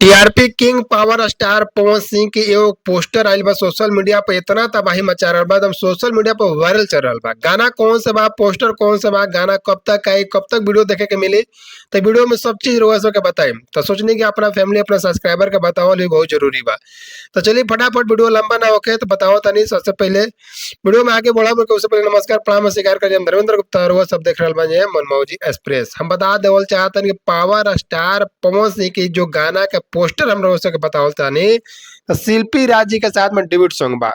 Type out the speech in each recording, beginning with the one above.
TRP king power star Pawan Singh के एगो poster आइल बा सोशल मीडिया पे, इतना तबाही मचा रहल बा, एकदम सोशल मीडिया पर वायरल चल रहल बा। गाना कौन सा बा, पोस्टर कौन सा बा, गाना कब तक आई, कब तक वीडियो देखे के मिली, तो वीडियो में सब चीज रउआ सबके बताइम। तो सोचनी कि अपना फैमिली अपना सब्सक्राइबर के बतावल भी बहुत जरूरी बा। तो चलिए फटाफट वीडियो लंबा ना होके तो बताओ तनी। सबसे पहले वीडियो में आगे बढ़ब उससे पहले नमस्कार प्रणाम स्वीकार करी। हम धर्मेंद्र गुप्ता, रउआ सब देख रहल बानी मनमौजी एक्सप्रेस। हम बता देवल चाहतनी कि पावर स्टार पवन सिंह की जो गाना के पोस्टर हम रउआ सबके बतावल तानी, तो शिल्पी राज जी के साथ में डेब्यूट सॉन्ग बा।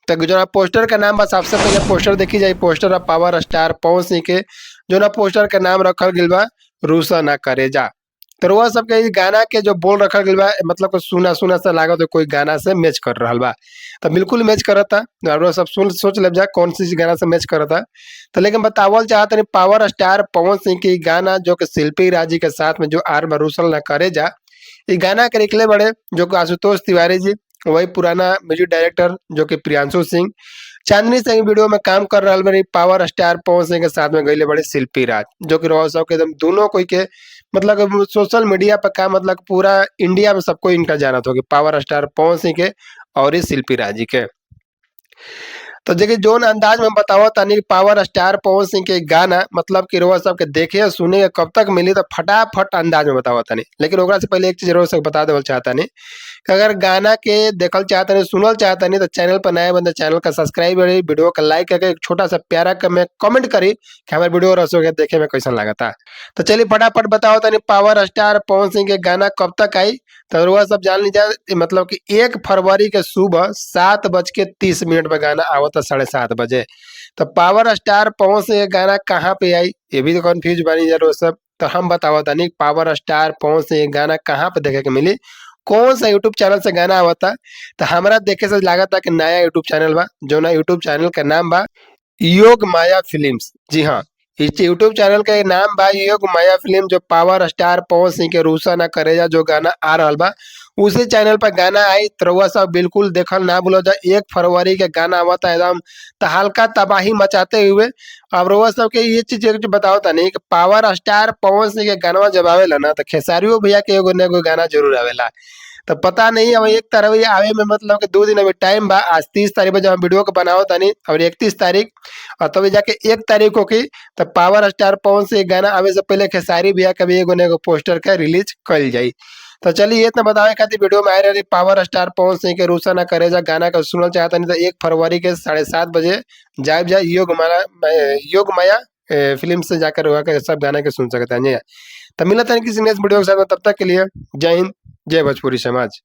तो जो पोस्टर का नाम बा, सबसे पहले पोस्टर देखी जाए, poster power star Pawan Singh के जो ना पोस्टर के नाम रखल गइल बा रूसा ना करेजा। तो रउआ सबके इ गाना के जो बोल रखल गइल बा, मतलब सुना सुना सा लागत कोई गाना से मैच कर रहल बा, तो बिल्कुल मैच करता। रउआ सब सुन सोच लेब जा कौन सी गाना से मैच करता। तो लेकिन बतावल चाहत पावर स्टार पवन सिंह के गाना जो कि शिल्पी राज जी के साथ में जो आर रूसल ना करेजा, इ गाना के लिखले बड़े जो कि आशुतोष तिवारी जी, वही पुराना म्यूजिक डायरेक्टर जो कि प्रियांशु सिंह चांदनी सिंह वीडियो में काम कर रहा बड़ी पावर स्टार पवन सिंह के साथ में गईले बड़े शिल्पी राज, जो कि रउआ सब के एकदम दोनों कोई के मतलब सोशल मीडिया पर का मतलब पूरा इंडिया में सबको इनका जानत हो कि पावर स्टार पवन सिंह के और इस शिल्पी राज जी के। तो देखिए जोन अंदाज में बताओ तानी पावर स्टार पवन सिंह के गाना मतलब कि रउआ सबके देखे और सुने के कब तक मिली, तो फटाफट अंदाज में बताओ तानी। लेकिन ओकरा से पहले एक चीज रउआ सब बता देवल चाहतानी कि अगर गाना के देखल चाहतानी सुनल चाहतानी तो चैनल पर नया बंदे चैनल का सब्सक्राइब करी, वीडियो का लाइक करके एक छोटा सा प्यारा कमेंट करी कि हमारे वीडियो रसो के देखे में कैसन लागता। तो चलिए फटाफट बताओ तानी पावर स्टार पवन सिंह के गाना कब तक आई। तो रउआ सब जान लीजिए मतलब कि 1 फरवरी के सुबह 7:30 में गाना आवता 7:30 बजे। तो पावर स्टार पवन सिंह के गाना कहाँ पे आई, ये भी तो कंफ्यूज बनी जा रउआ सब। तो हम बतावत तानी पावर स्टार पवन सिंह के गाना कहाँ पे देखे के मिली, कौन सा यूट्यूब चैनल से गाना आवता। तो हमरा देखे से लागता कि नया यूट्यूब चैनल बा, जो ना यूट्यूब चैनल का नाम बा योग माया फिल्म्स। जी हाँ, इस यूट्यूब चैनल के नाम बा योग माया फिल्म। जो पावर स्टार पवन सिंह के रूसा ना करेजा जो गाना आ रहल बा, उसी चैनल पर गाना आई। तो रउआ सब बिल्कुल देखल ना भूलो जा, 1 फरवरी के गाना आवता एकदम तो हल्का तबाही मचाते हुए। अब रउआ सब के ये चीज बताओ तानी कि पावर स्टार पवन सिंह के गाना जब आवेला ना तो खेसारियो भैया के एगो न एगो गाना जरूर आवेला। तो पता नहीं अब 1 तारीख आवे में मतलब कि 2 दिन अभी टाइम बा। आज 30 तारीख में जब हम वीडियो को बनाओ तानी और 31 तारीख और तभी जाके 1 तारीख को की तो पावर स्टार पवन सिंह गाना आवे से पहले खेसारी भैया कभी एगो न एगो पोस्टर का रिलीज कल जाई। तो चलिए इतना बतावे खातिर वीडियो में आए रही पावर स्टार पवन सिंह के रूसा ना करेजा गाना का सुनल चाहता नहीं तो 1 फरवरी के 7:30 बजे जाए जाए योग माया फिल्म से जाकर वहाँ के सब गाना के सुन सकते हैं। तो मिलता है किसी नेक्स्ट वीडियो के साथ, तब तक के लिए जय हिंद, जय भोजपुरी समाज।